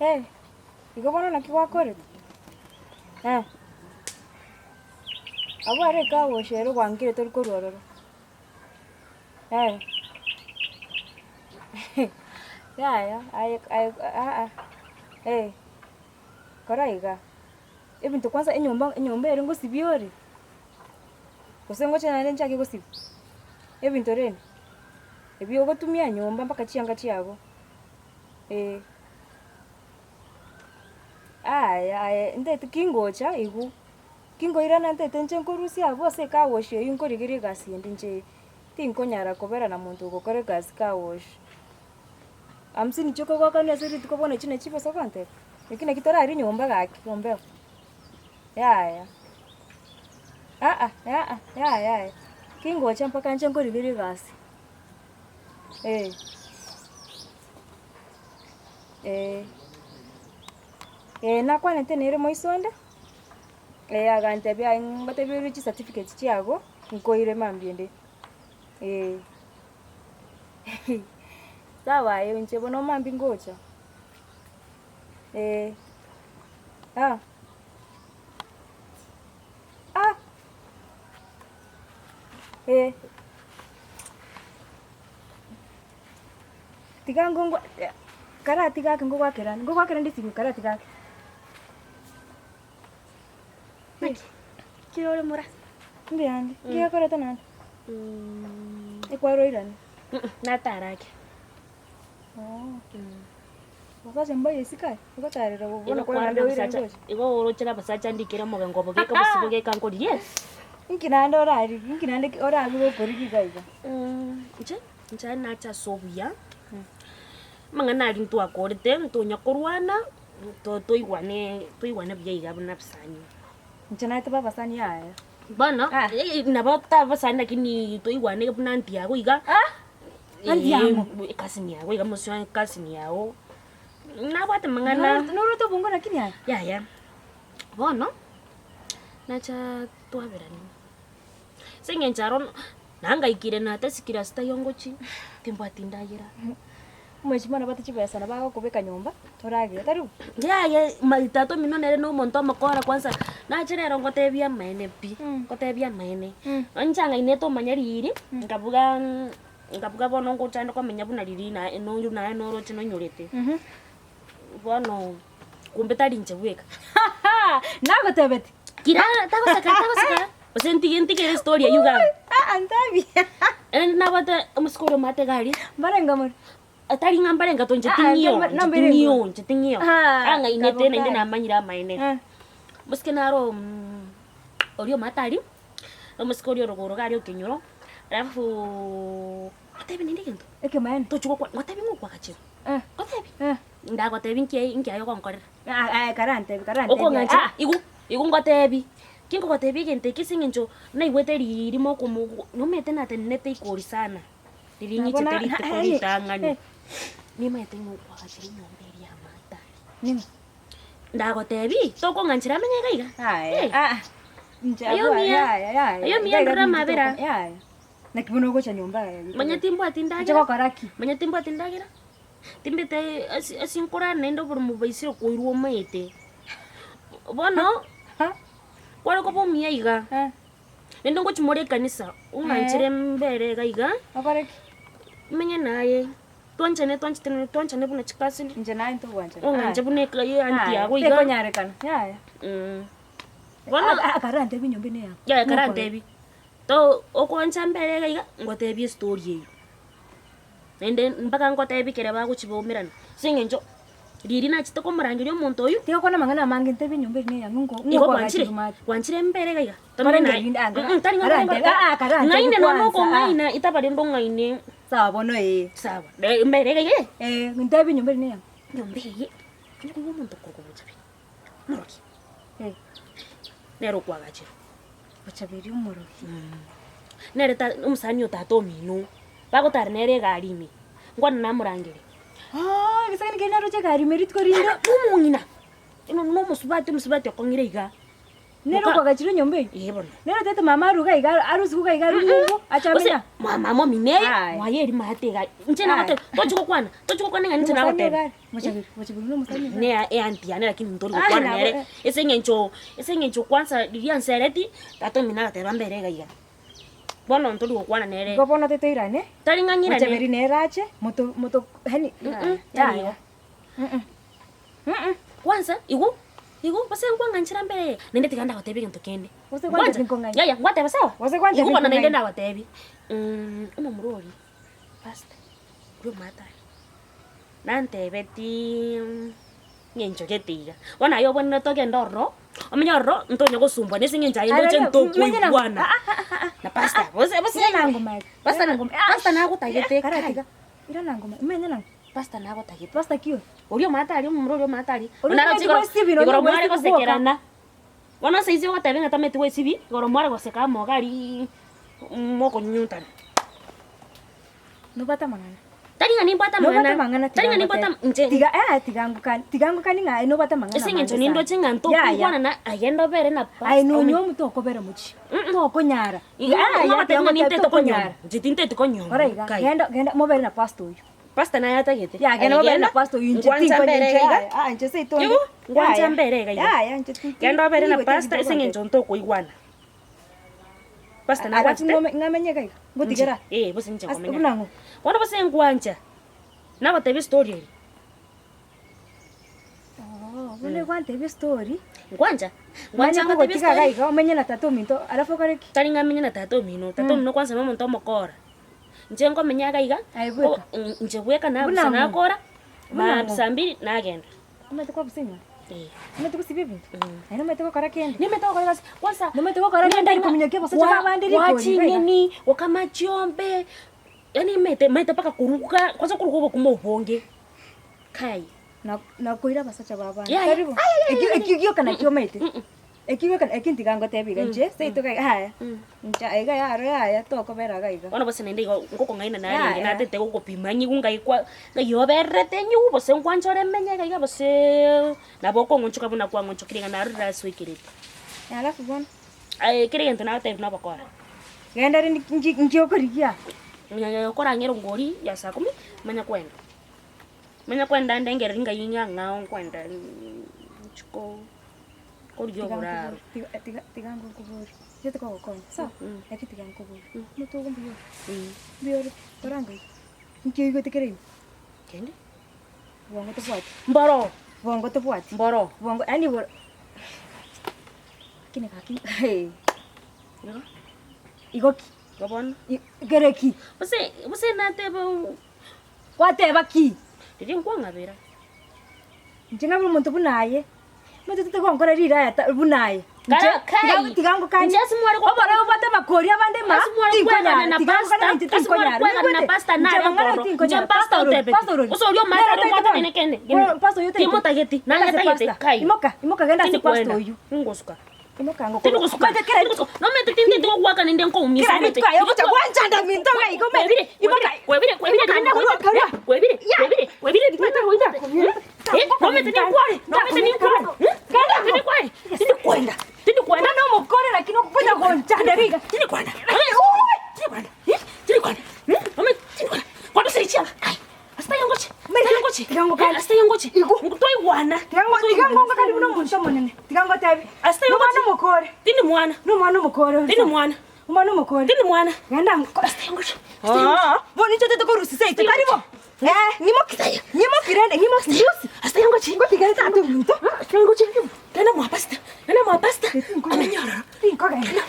Eh, igo bono naki gwakorete? Eh. Abwo are ekagocha ere gwankire tori korwa ororo. Eh. Yaya aye aye aa eh, kora iga, ebinto kwanza enyomba enyomba ere ngosibia ore, gose ngoche naende nchake gosibia, ebinto rende, ebi ogotumia nyomba mpaka chianga chiago, eh. Aya aye ntaete ki ngocha igo, ki nkoirana ntaete inche nkorusia abwo ase ecar wash eywo nkorigeria egasi ende inche tinkonyara kobera na monto ogokora egasi car wash. Hamsini chioka ogoakana ase rituko bono echio nachi chibesa ogontebia? Eki naki torarie nyomba gaki ombeo, yaya aa aa yaya yaya, ki ngocha mpaka inche nkorigeria egasi, eh. Eh, eh nakwanete nere moiso onde, eh agantebia aye ngotebi ore chicertificate chiago, nkoire mambia ende, eh. Sawa aye inche bono mambia ngocha, eh, ah. Ah, eh. Tiga ngongwa karatiga ake ngogwakera ngogwakera nde esimi karatiga ake. Naki, kire ore mora? Mbuyande, nki gekoreta naende? Ekwaroirane? Natara ake. Obasacha mbaye isiko aye, ogotarera bono Igo kwarande kwarora oirane abasacha, gocha. igo oroche na abasacha ndikere omogengo obo geka bosibo geka nkorigie. Inki naende orarigie, inki naende orabe gokorigia iga iga? Inche, inche aye nache ase obuya, amang'ana aria ntwakorete, ntonya korwana, to- toigwane toigwane buya iga buna abasani. Inche naye tobe abasani yaya. Bono, Ah. nabo tobe abasani lakini toigwane buna aunty yago iga. Aunty yago? Ecousin yago iga mosio ecousin yago, nabwate amang'ana. Norwete obongo lakini aye? Yaya, bono, nacha twaberania, ase eng'encho aro nangaikire natasikire ase taiyo ngochia, timbwati ndagera. Omweshimiwa nabwate chibesa nabo agokobeka nyomba oragere tari bo? Yaya my tata omino nere na omonto omokora kwanza nache rero ngotebie amaene pi, ngotebie amaene. Inche ang'ainete omanye riiri, nkabuga nkabuga bono ngocha ande komenya buna riria naye noyo naye noroche nonyorete. Bono kumbe tari inche bweka. Nagotebetie. Kira tagoseka tagoseka gose ntige ntigere estory eywo iga. Aa ntabia. Naende nabwate omosike oria omanyete iga aria. Mbarenga more? Tari ng'a mbarenga to inche Ah, ting'io, namba- inche namba ere ting'io, igoro. inche ting'io. Ah, Ang'ainete naende kabokari. namanyire amaene. Ah. Omosike naro oria omanyete aria, omosike oria orogoro iga aria okenyoro, alafu ngotebi naende egento, Ekemaene. tochi gokwa ngotebi ng'a okwagachire, Eh. ngotebi, Eh. ndagotebi nki nki aye ogonkorera. Ah, ah, karantebi karantebi. Okong'anchera, Ah, igo igo ngotebi, ki nkogotebia egento eke ase eng'encho naigwete riiri mokomo nomanyete natenenete ikori sana, riria Nabo ng'ichete na- rituko na- ritang'ani, eh. nimanyete ng'a okwagachera enyomba eria amato aria. Ning'o? Ndagotebi, tokong'anchera amenye iga iga? Aya, Eh. ah, inche Aye abwo, omuya, yaya, yaya. aye omuya Iga iga ndore amabera. Yaya. Naki bono ogocha nyomba aya iga. Manya timbwati Inche ndagera, gokora ki? manya timbwati ndagera, timbete ase ase nkorara naende oboremo bwaisire koirwa omaete. Bono, kware koba omuya iga, Eh. naende ngochia more ekanisa, ong'anchere mbere iga iga, Okore ki? menye naye, twanchane twanchete twanchane buna chikasini, Inche naye ntogwanchana. ong'anche buna eka eanti yago iga. Tekonyarekana, yaya. Bono, Ah, ah, karantebi nyomba ene yako. yaya karantebi, to okoancha mbere iga iga, ngotebie estory eywo. Naende mpaka ngotebie ekere bagochia baumerana, ase eng'encho riria nachete komorangeria omonto oyio. Tiga gokwana amang'ana amange ntebie enyomba eri neyang'o nko Igo ng'o gwanchire, kwagachire maate. gwanchire mbere iga iga, Kore tari ng'ai naye rinde anga mm tari ng'a karantebie ng'a aa karantebie ng'aine nonya kwanza aa. okong'aina etaba rende ong'aine. Sawa bono ee. Sawa, mbere iga iga eh. Eh, ntebie enyomba eri neyang'o. Enyomba eye, onye koigwa omonto okorokwa Bochaberi, omorogi, Eh. nere okwagachire. Bochaberi omorogi. Nere ta omosani o tata omino, bagotara nere egari ime, nkwana namorangeria. Oh, egesagani keria naroche egari ime rituko rinde. Nomong'ina, no- nomosubati omosubati okong'ire iga. Nere Moka- okwagachire enyomba eywo? Ee bono. Nere otagete mama aruge iga arusiwe iga iga arue ng'umbu ache Gose amenya? mwa mama omino eye, Aye. mwaye eri maate iga. Inche Aye. nagoteba, tochi gokwana, tochi gokwana ng'a inche Nomosani nagoteba. iga are, mochaberi, mochaberi nomosani iga are. Ne eanti yane lakini ntori Aye, gokwana nabo, nere, eh. ase eng'encho ase eng'encho kwanza riria ansereti, tata omino agateba mbere iga iga. Bono ntori gokwana nere. Igo bono totoirane, Tari ng'a ng'irane. mochaberi nere ache, moto moto yaani Mm, tari igo. Kwanza igo igo gose nkwang'anchera mbere eye, naende tiga ndagotebie egento kende. Gose Kwanza, gwantebia nkong'aini. yaya ngwateba sawa? Gose gwantebia Igo bono naende nkong'aini. ndagotebie, omomura oria, pastor, oria omwate aria, nantebetiiii ng'encho gete iga, bono aye obwenerete ogende ororo, omenye ororo, ntonya gosumbwana ase eng'encho aye ndoche Aroro, menye na- ntokoigwana na pastor, gose gose Irana ngoma ere. pastor Irana ngoma. pastor nagotagete Kara kai. tiga. Irana ngoma. Menye na. Pastor nagotagete. Pastor ki oyo? Oria omanyete aria omomura oria omanyete aria. Oria Buna aroche omanyete igoro gwesibia, oria igoro mware gwesibia gosekerana. Bono ase inse ogoteba ng'a tamanyeti gwesibia, igoro mware goseka amo iga aria mokonyunyuntana. Nobwate amang'ana. Tari ng'a nimbwate Nobwate amang'ana, amang'ana tari tiga ng'a nimbwate ngotebe. am inche Tiga eh tiga ngokani tiga ngokani ng'a aye nobwate amang'ana ase amange eng'encho sana. nindoche ng'a Yaya. ntokigwanana aye ndobere na Aye pastor nonye omenye. omonto okobera mochie, tokonyara. Igo Yaya, ngoteba tiga ng'a ngotebe nintete tokonyara. konyora, inche tinteti konyora Kora iga, kai. genda genda mobere na pastor oyio. Pastor naye atagete. Ya genda mobere na pastor oyio inche Ngwancha tinkonya mbere inche iga iga. yaya, aa inche seito onde. Igo, ngwancha Yaya. mbere iga iga. Yaya inche ti- ti- Genda obere na tinigweti pastor ebinto ase eng'encho ntokoigwana. Pastor Alafu nagwanchete? ng'ome ng'amenye iga iga, ngotigera. Inche, eh, gose inche Ase nkomenya. buna ng'o? Bono gose ngwancha, nagotebia estory eye. Oo, bono gwantebia estory. Ngwancha, Manye ngwancha ngotebie kogotiga iga estory. iga omenye na tata ominto alafu okore ki? Tari ng'amenye na tata omino, tata omino kwanza na omonto omokora. Inche nkomenya iga iga, Aye bweka. inche bweka Buna nabusa ng'o? nakora, Buna ng'o? maambia saa mbiri nagenda. Omanyete kwabusa enyomba? Eh. Omanyete gosibia ebinto? Aye nomanyete gokora kende? Nimanyete gokora egasi, kwanza Nomanyete gokora kende nende kominyokia abasacha babande rikori gwa iga iga. ching'eni, gokama chiombe, yaani nimanyete maete mpaka koruga, kwanza okoruga obokima obonge, kai. Na nakoira abasacha babande. Yaya. Tari bo? Ekio ekio gioka nakio omanyete. Ekio gioka eki ntiga ngotebie iga inche seito iga yaya. Inche iga yaro yaya tokobera iga iga. Bono gose naende igo ngokong'aina narenge Yaya. natete gokopima nyigu ngai kwa ngai obererete nyigu gose nkwancha ore menye iga iga gose nabo okong'onchoka buna kwang'onchokire iga narorire ase oikerete. Alafu bono. Aye kera egento nagotebia nobokora. Genda rende nki nki okorigia? Okorang'era ngori ya saa kumi, manya kwenda. Manya kwenda ndengereri ngai ng'a ng'ao nkwenda nchiko korigia Tiga oboraro. nkobori, tiga tiga tiga nkoborie, inche tikogokonya sawa? Lakini tiga nkoborie, omote ogo mbuya ore, mbuya ore pi, kora ngai, nki oigwete kere ime? Kende? Bwango tobwati, Mboro, bwango tobwati, mboro. bwango yaani boro lakini gaki Igo? Igo ki? Igo bono? Kere ki? Gose gose nateba. Gwateba ki? Riria nkwang'abera. Inche ng'abe omonto buna aye, omanyete totari gonkora riraya ta buna aye. Inche Kara kai. tiga tiga ngokanie. Inche ase mware go- Obore obwate amakori abande ma, Ase mware tinkonyara, kwegana na tiga ngokane pastor, inche ase mware tinkonyara. kwegana na Oigwete? pastor Inche nare mang'ana nkororo. tinkonyara. Inche pastor Pastor orori, otebeti. pastor orori. Ose oria omanyete Nere ore otaete omwate bono. nene kende. Bono pastor oyio otaete. Timotageti, nanye Genda ase tagete, pastor. kai. Imoka, imoka genda ase Tindi pastor kwenda. oyio. Ningosuka. Imoka ngokoro. Tindi gosuka. Omanyete kera Tindi gosuka. Nomanyete tinteti gogoaka naende nkoumisa Kera omanyete. rituko aye ogocha gwanchanda minto iga iga omanyete. Kwebire, Imoka. kwebire, kwebire, Imoka, naende karua, karua. kwebire, kwebire, kwebire, kwebire, Eh, nomanyete ninkware, nomanyete ninkware. Eh, tindi kware, tindi kwenda, tindi kwenda. Mwana omokore lakini okonya gonchanda iga. Tindi kwenda. Tindi kwenda. Eh, tindi kwenda. Nomanyete tindi kwenda. Kwandusire chianga. Ai, asitayangoche. Asitayangoche. Tiga Asitayangoche. Igo. Toigwana. Tiga ngo karibu nomonto omonene. Tiga ngotebi. Asitayangoche. Nomwana omokore. Tindi mwana. Nomwana omokore. Tindi mwana. Omwana omokore. Tindi mwana. Genda Asitayangoche. Ah, bono inche tete korusia seito tari bo. Eh, ng'imoki. Ng'imoki rende, ng'imoki. Rusia. Asitayangoche. Ngotigere tata ominto. Asitayangoche. Genda mwa pastor. Genda mwa pastor. Amenye ororo. Tinkogenda.